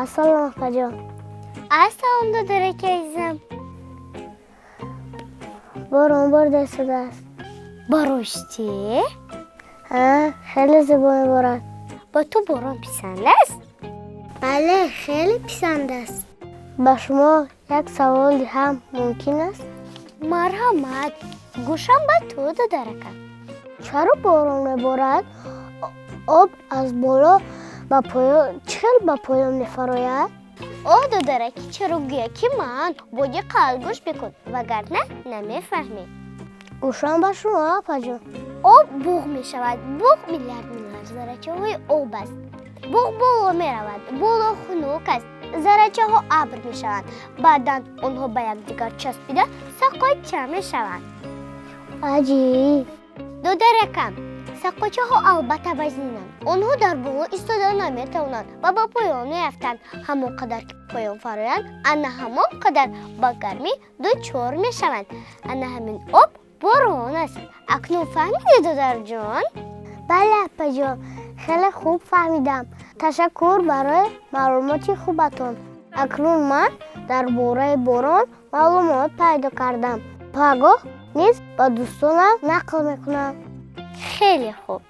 Ассалом, апаҷон. Ассалом, додараки азизам. Борон борида истодааст. Ба ростӣ? Ҳа, хеле зебо меборад. Ба ту борон писанд аст? Бале, хеле писанд аст. Ба шумо як савол диҳам, мумкин аст? Марҳамат, гӯшам ба ту, додаракам. Чаро борон меборад, об аз боло ба поён чӣ хел ба поён мефарояд? О, додараки чаро гӯяки ман, бо диққат гӯш бикун, вагарна намефаҳмӣ. Гӯшам ба шумо, апаҷон. Об буғ мешавад. Буғ миллиард миллиард заррачаҳои об аст. Буғ боло меравад, боло хунук аст, заррачаҳо абр мешаванд, баъдан онҳо ба якдигар часпида саққоча мешаванд. Аҷиб! Додаракам, саққочаҳо албатта вазнинанд, онҳо дар боло истода наметавонанд ва ба поён меафтанд. Ҳамон қадар ки поён фароянд, ана ҳамон қадар ба гармӣ дучор мешаванд. Ана ҳамин об борон аст. Акнун фаҳмидӣ, додарҷон? Бале, апаҷон, хеле хуб фаҳмидам. Ташаккур барои маълумоти хубатон. Акнун ман дар бораи борон маълумот пайдо кардам. Пагоҳ низ ба дӯстонам нақл мекунам. Хеле хуб.